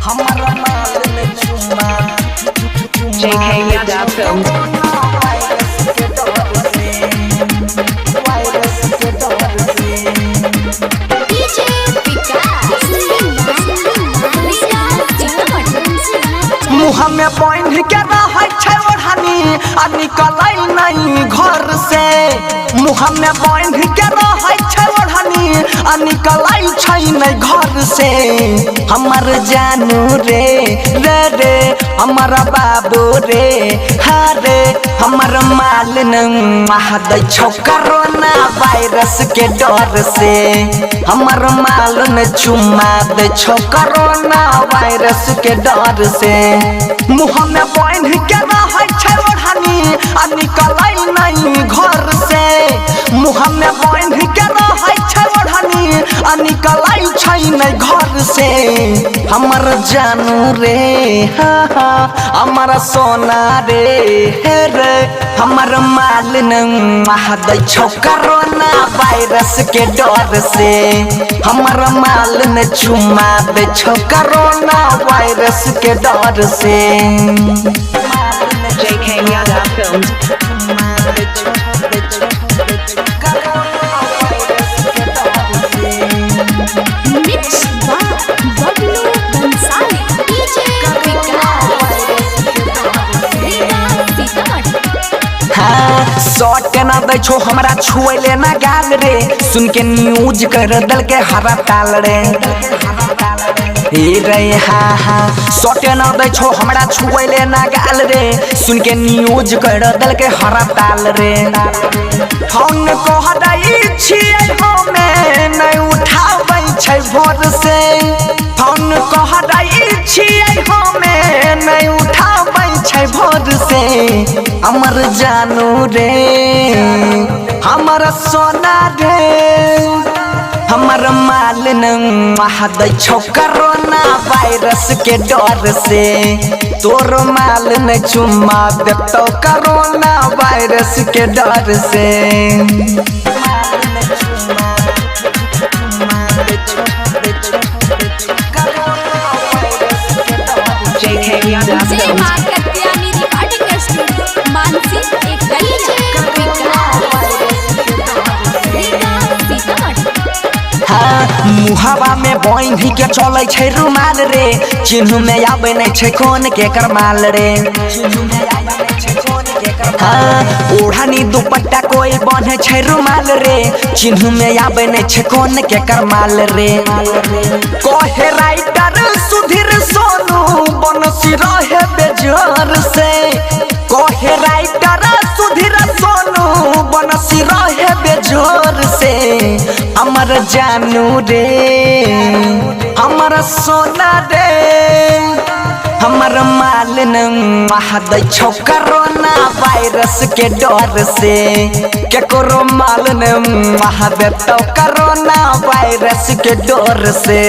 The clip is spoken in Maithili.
हमर माल न चुमा JK Yadav Films. Virus के डर से, वायरस के डर से। डीजे विकास सीतामढ़ी। मुँह में बांध के रहै छै ओढ़नी आ निकलै नहीं घर से। मुँह में बांध के रहै छै ओढ़नी आ निकलै छै नहीं घर से। हमर जानू रे रे रे, हमर बाबू रे हा रे, हमर माल न दै छौ कोरोना वायरस के डर से। हमर माल न चुमा दै छौ कोरोना वायरस के डर से। मुँह में बांध के रहै छै ओढ़नी आ निकलै नहीं घर से। मुँह में बांध के रहै छै ओढ़नी आ निकलै छै नहीं घर से। हमर जानू रे हा हा, हमर सोना रे हे रे, हमर माल न दै छौ कोरोना वायरस के डर से। हमर माल न चुमा दै छौ कोरोना वायरस के डर से। JK Yadav Films. Mix by Bablu Bansali. DJ Vikas Sitamarhi. हाँ, शॉर्ट ना दै छौ हमरा छुएले ना गाल रे, सुन के न्यूज कर दल के हरा ताल रे। हे रे हा हा, शॉर्ट ना दै छौ हमरा छुएले ना गाल रे, सुन के न्यूज कर दल के हरा ताल रे। फोन कहै छियै हमे नहि उठाबै छै भोर से। फोन कहै छियै हमे नहि उठाबै छै भोर से। हमर जानू रे, हमर सोना रे, हमर माल न दै छौ कोरोना वायरस के डर से। तोर माल न चुमा देतौ कोरोना वायरस के डर से। JK Yadav जय Films. मां कत्यानी रिकॉर्डिंग स्टूडियो मानसी एक डीजे विकास सीतामढ़ी। हाँ, मुहावा में बांध के चलै छै रुमाल रे, चिन्ह में आबै नहि छै कोन के करमाल रे। हाँ, ओढ़नी दुपट्टा कोई बान्है छै रुमाल रे, चिन्ह में आबै नहि छै कोन के करमाल रे। कहे राइटर सुधीर सोनू बनसी रहे बेजोर से। कहे राइटर सुधीर सोनू बनसी रहे बेजोर से। हमर जानू रे, हमर सोना रे, हमर माल न दै छौ कोरोना वायरस के डर से। केकरो माल न देतौ कोरोना वायरस के डर से।